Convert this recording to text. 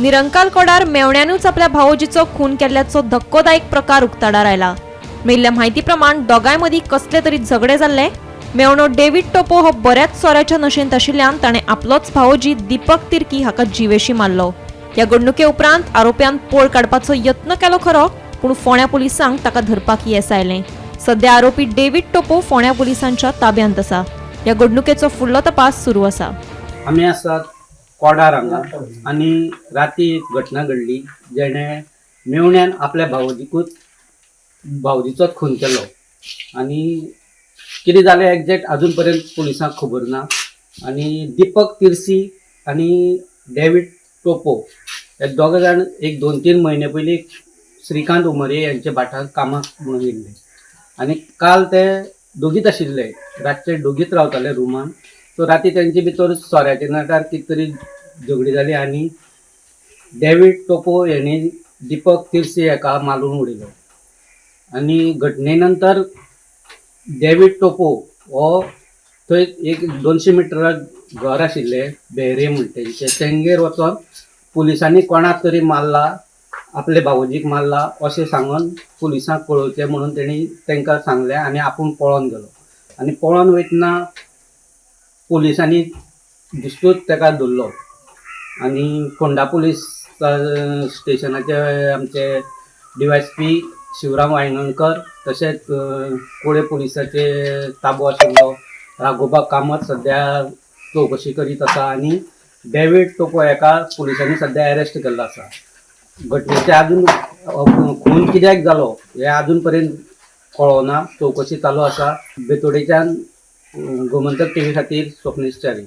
निरंकाल कोडार मेवण्यानूच आपल्या भावोजीचो खून केल्ल्याचो धक्कोदायक प्रकार उक्ताडार आयला. मेळिल्ल्या म्हायती प्रमाण दोगांय मदीं कसले तरी झगडे जाल्ले. मेवणो डेव्हिड टोपो हो बऱ्याच सोऱ्याच्या नशेंत आशिल्ल्यान ताणें आपलोच भावोजी दीपक तिर्की हाका जिवेशी मारलो. ह्या घडणुके उपरांत आरोप्यान पळ काडपाचो यत्न केलो खरो, पूण फोंड्या पुलिसांक ताका धरपाक येस आयलें. सध्या आरोपी डेव्हिड टोपो फोंड्या पुलिसांच्या ताब्यांत आसा. ह्या घडणुकेचो फुडलो तपास सुरू आसा. आमी आसात कोडार हांगा आनी राती एक घटना घडली जेणे मेवण्यान आपल्या भावोजीकूच भावजीचोच खून केलो आनी कितें जालें एग्जॅक्ट अजून पर्यंत पुलिसांक खबर ना. आनी दीपक तिर्सी आनी डेवीड टोपो हे दोग जाण एक 2-3 म्हयने पयलीं श्रीकांत उमरये यांच्या भाटांत कामाक म्हणून येयल्ले आनी काल ते दोगीच आशिल्ले, रातचे दोगीच रावताले रुमान. सो राती तेंचे भितर सोऱ्याच्या नाटार कितें तरी झगडी जाली आनी डेवीड टोपो हेणी दीपक तिर्सी हाका मारून उडयलो. आनी घटने नंतर डेवीड टोपो हो थंय एक 200 मिटरार घर आशिल्लें बेहरे म्हणटा तेंचें, तेंगेर वचोन पुलिसांनी कोणाक तरी मारला, आपले भावोजीक मारला अशें सांगून पुलिसांक कळोवचें म्हणून तेणी तांकां सांगलें आनी आपूण पळोन गेलो. आनी पळोन वयतना पुलिसांनी दिश्टूच ताका धरलो आनी फोंडा पुलीस स्टेशनाचे आमचे DYSP Shivram Vaingankar तशेंच कोळे पुलिसाचे ताबो आशिल्लो राघोबा कामत सद्या चवकशी करीत आसा आनी डेवीड टोपो हेका पुलिसांनी सद्या अरेस्ट केल्लो आसा. घटनेचे अजून खून कित्याक जालो हें अजून पर्यंत कळना, चवकशी चालू आसा. बेतोडेच्यान गोमंतक टीव्ही खातीर स्वप्नेश च्यारी.